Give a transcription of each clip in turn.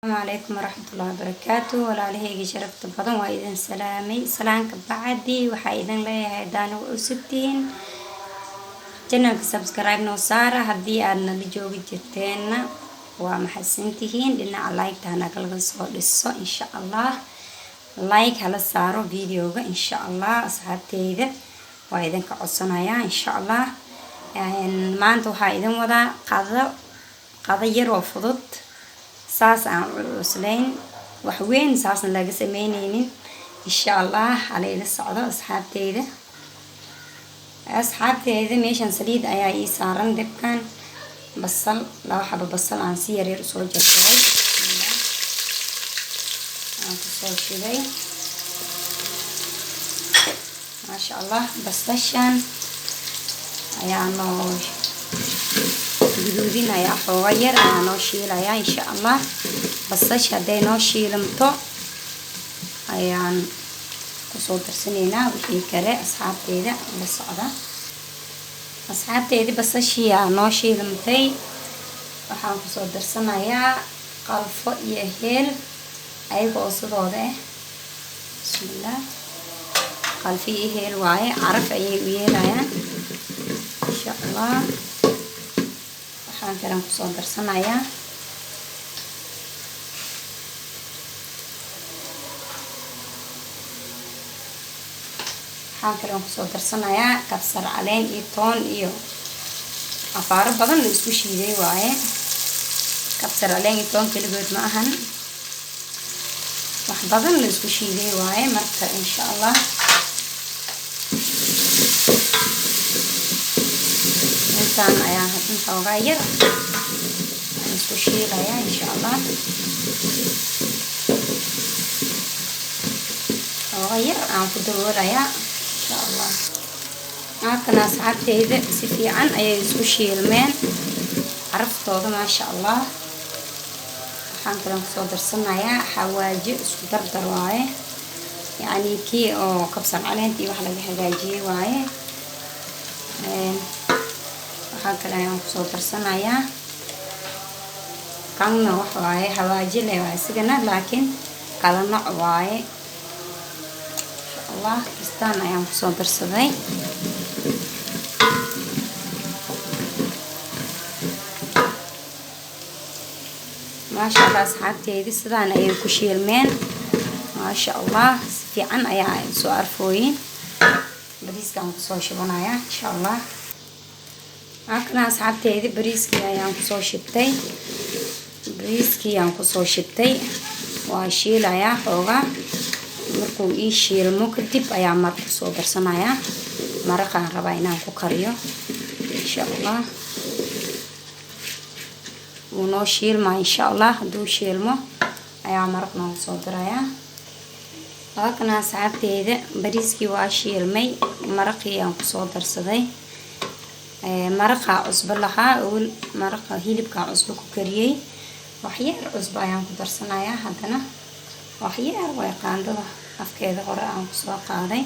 Calaykum waraxmatullahi wabarakaatu. Walaalahayga sharafta badan, waa idin salaamay. Salaanka bacdi, waxaa idin leeyahay, haddaana cusubtihiin channelka, subscribe noo saara. Haddii aad nala joogi jirteenna, waa maxadsantihiin. Dhinaca like-ta nagalaga soo dhiso, insha Allah. Like hala saaro videoga, insha Allah. Asxaabteyda waa idinka codsanayaa, insha Allah. Maanta waxaa idin wadaa qado, qado yar oo fudud, saas aan cuslayn, wax weyn saasna laga sameyneynin, insha Allah. Hala ila socdo, asxaabteyda. Asxaabteyda, meeshan saliid ayaa ii saaran dibkan. Basal, laba xabo basal aan si yaryar usoo jarjaray aan kusoo shubay, maasha Allah. Basashan ayaa noo guduudinayaa, xooga yar ayaa noo shiilayaa, insha Allah. Basasha hadday noo shiilamto, ayaan kusoo darsanaynaa wixii kale. Asxaabteyda, la socda. Asxaabteyda, basashii aa noo shiilamtay. Waxaan kusoo darsanayaa qalfo iyo heel, ayaga oo sidooda ah. Bismillah. Qalfo iyo heel waaye, caraf ayay u yeelayaan, insha Allah. Waxaan kalan kusoo darsanayaa kabsar caleen iyo toon iyo afaaro badan la isku shiiday waaye. Kabsar caleen iyo toon keligood ma ahan, wax badan la isku shiiday waaye. Marka, insha Allah, intaan ayaa hadin xoogaa yar aan isku shiilayaa, insha Allah. Xoogaa yar aan ku daboolayaa, insha Allah. Halkan, asxaabteyda, si fiican ayay isku shiilmeen, caraftooda, maasha Allah. Waxaan kalan kusoo darsanayaa xawaajo isku dardar waaye, yacni kii oo kabsar caleentii wax laga hagaajiyey waaye. Waxaa kale ayaan kusoo darsanayaa, kanna wax waaye, xawaajo leh waa isigana, laakiin kala nooc waaye, insha Allah. Kistaan ayaan kusoo darsaday. Maasha Allah, asxaabteedi, sidaan ayay ku shiilmeen, maasha Allah. Si fiican ayaa soo arfooyin. Bariiskaan kusoo shubanayaa, insha Allah. Halkana, asxaabteedi, bariiskii ayaan kusoo shibtay. Bariiskii aan kusoo shibtay waa shiilayaa xoogaa. Markuu ii shiilmo kadib ayaa maraq kusoo darsanayaa. Maraqaan rabaa inaan ku kariyo, insha Allah. Wuu noo shiilmaa, insha Allah. Hadduu shiilmo ayaa maraq noogu soo darayaa. Halkana, asxaabteeda, bariiskii waa shiilmay, maraqii aan kusoo darsaday. Maraqa cusbo lahaa awal, maraqa hilibkaa cusbo ku kariyey. Waxyar cusbo ayaan ku darsanayaa haddana, waxyar way, qaandada afkeeda hore aan kusoo qaaday.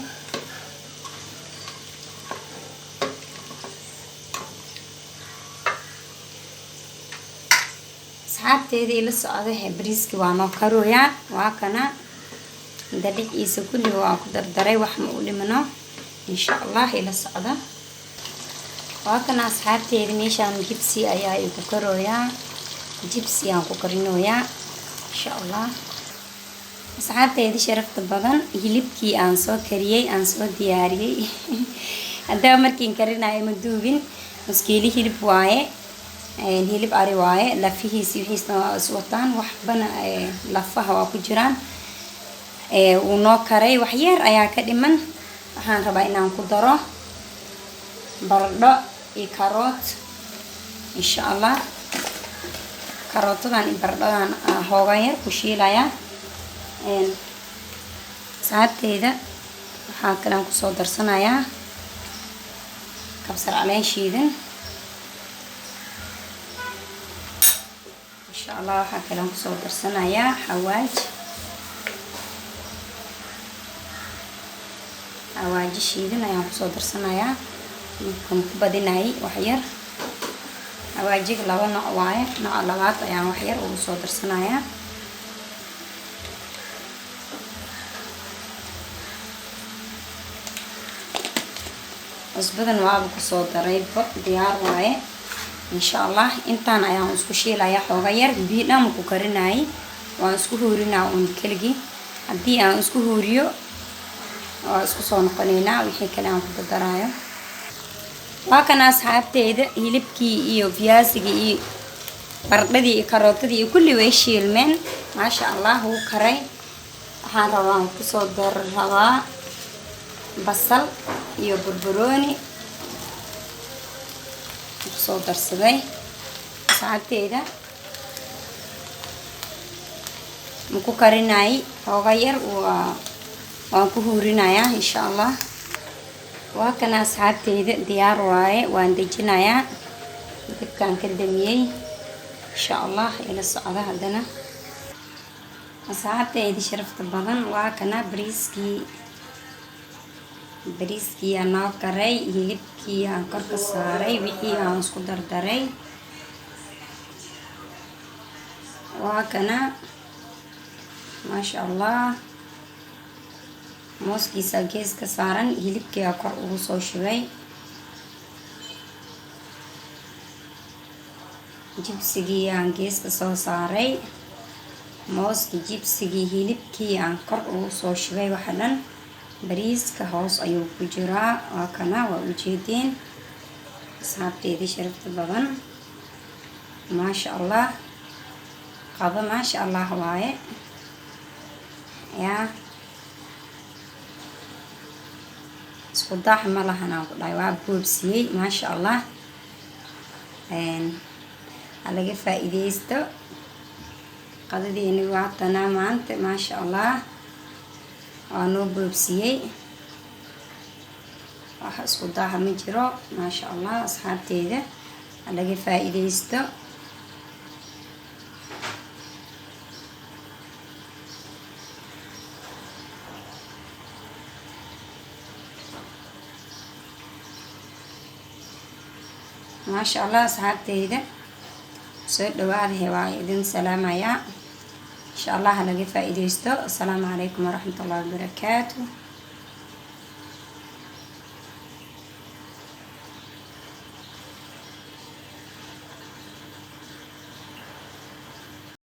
Asxaabteeda, ila socda. Bariiski waa noo karooyaa, waa kana. Daliciisa kulliga waa ku dardaray, wax ma u dhimano, insha Allah. Ila socda. Waa kana, asxaabteeda, meeshaan jibsi ayaa igu karooyaa, jibsi aan ku karinooyaa, insha Allah. Asxaabteeda sharafta badan, hilibkii aan soo kariyey, aan soo diyaariyey, haddaba markiin karinayo ma duubin. Maskiili hilib waaye, hilib ari waaye. Lafihiisi wixiisna waa is wataan, waxbana lafaha waa ku jiraan. Wuu noo karay, waxyar ayaa ka dhiman. Waxaan rabaa inaan ku daro baradho iyo karoot, insha Allah. Karootadan iyo baradhadan hoogan yar ku shiilayaa. Asxaabteyda, waxaa kalean kusoo darsanayaa kabsar caleen shiidan, insha Allah. Waxaa kalean kusoo darsanayaa xawaaj, xawaaji shiidan ayaan kusoo darsanayaa. Kan ku badinayay waxyar. Xawaajiga laba nooc waaye, nooca labaad ayaan waxyar ugu soo darsanayaa. Cusbadan waaba kusoo darayba, diyaar waaye, insha Allah. Intaan ayaan isku shiilayaa xooga yar. Biyo dhan ku karinayay, waan isku huurinaa uun keligii. Haddii aan isku huuriyo, waa isku soo noqonaynaa wixii kale aan ku dardaraayo. Waa kana, asxaabteyda, hilibkii iyo fiyaasigii iyo baradhadii iyo karootadii iyo kulli way shiilmeen, maasha Allah, wuu karay. Waxaan rabaa aan kusoo dar rabaa basal iyo barbarooni kusoo darsaday, asxaabteyda. Ma ku karinayay, xooga yar waa waan ku huurinayaa, insha Allah. Waa kana, asxaabteyda, diyaar waaye. Waan dejinayaa, dabkaan ka damiyey, insha Allah. Ila socda haddana, asxaabteyda sharafta badan. Waa kana bariiskii. Bariiskii aan noo karay, hilibkii aan kor ka saaray, wixii aan isku dardaray waa kana, maasha Allah. Mooskiisa gees ka saaran, hilibkii aa kor ugu soo shubay, jibsigii aan geeska soo saaray, mooskii, jibsigii, hilibkii aan kor ugu soo shubay. Waxa dhan bariiska hoos ayuu ku jiraa. Waa kana, waa ujeedeen, asxaabteedii sharafta badan. Maasha Allah, qado maasha Allah waaye. Yaa isku daax ma lahan aan ku dhahay, waa boobsiyey, maasha Allah. Ha laga faa-iideysto. Qadadeeni waa tanaa maanta, maasha Allah, waa noo boobsiyey, wax isku daaha ma jiro, maasha Allah. Asxaabteyda, ha laga faa-iideysto. Maasha Allah, asxaabteyda, soo dhawaadahe, waa idin salaamayaa. Insha Allah, ha laga faa-iideysto. Asalaamu calaykum waraxmat ullahi wabarakaatu.